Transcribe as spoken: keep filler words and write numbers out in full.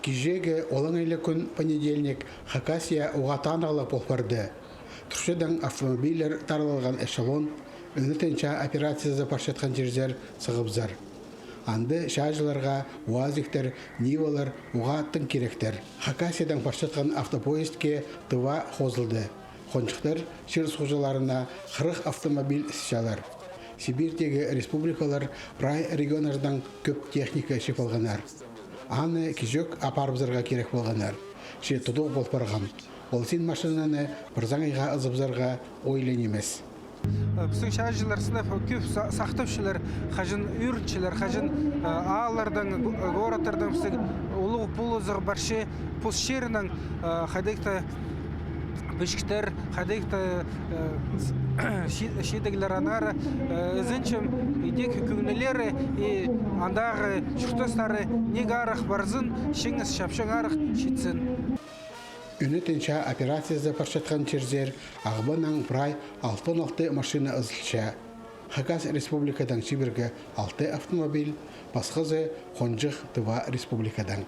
Кичееге олаңай ла кӱн, понедельник, Хакасия уғаа танығлығ пол парды. Турчадаң автомобильлер таралған эшелон ӱнетін чаа операциязы парчатхан чирзер сығыбызар. Анда чааҷыларға уазиктер, нивалар уғаа тың киректер. Хакасиядаң парчатхан автопоездке Тыва хозылды. Хонҷыхтар чир суғҷыларына хырых автомобиль сыхчалар. Сибирьдегі республикалар прай регионнардаң кӧп техника чыып алғаннар. Аны кичӧк апарыбызарға кирек полғаннар. Че тудығ пол парған. Ол син машинаны пір саңайға ызыбызарға ойлаң нимес. Пістің чааҷылар сынап кӧп са-, сахтапчалар, хаҷан ӧрінчелер, хаҷан ааллардаң, городтардаң пістің улуғ полызығ парча пос чирінең, хайдағ-да пічіктер, хайдағ-да чидіглер аннаңар. Ізенчем, идӧк кӧңнілері и андағы чуртастары ниик арах парзын, чиңіс чапчаң арах читсін. Ӱнетін чаа операциязы парчатхан чирзер Ағбаннаң прай алтон алты машина ызылча. Хакас Республикадаң чибіргі алты автомобиль, пасхазы Хонҷых Тыва Республикадаң.